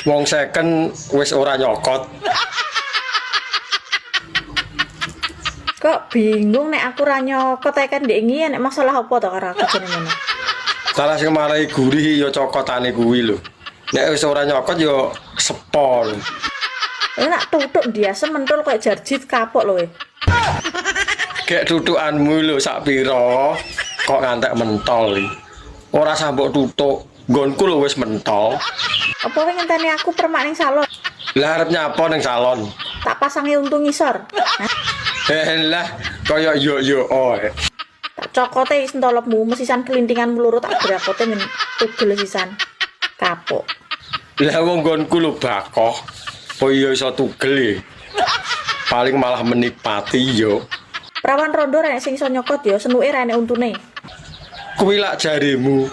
Wong second wis ora nyokot. Kok bingung nek aku ra nyokot ae kan ndek ngi nek masalah apa to karo aku jane ngono. Salah sing marai gurih ya cokotane kuwi lho. Nek wis ora nyokot ya sepol. Nek tutuk ndiase mentul koyo jarjit kapok lho. Gek tutukanmu lho sak pira kok ngantek mentol iki. Ora sambok tutuk, nggonku lho wis mentol. Apa kowe ngenteni aku permak ning salon? Lah arep nyapa ning salon? Tak pasangi untu ngisor. Hah? Lah kaya yo yo oh. Tak cokote sentolopmu mesisan kelintinganmu loro tak brakote men tugel sisan. Kapok. Lah wong nggonku lho bakoh. Apa iya iso tugel e? Paling malah menikmati yo. Prawan rondo ra enek sing iso nyokot ya, senuke ra enek untune. Kuwi lak jarimu.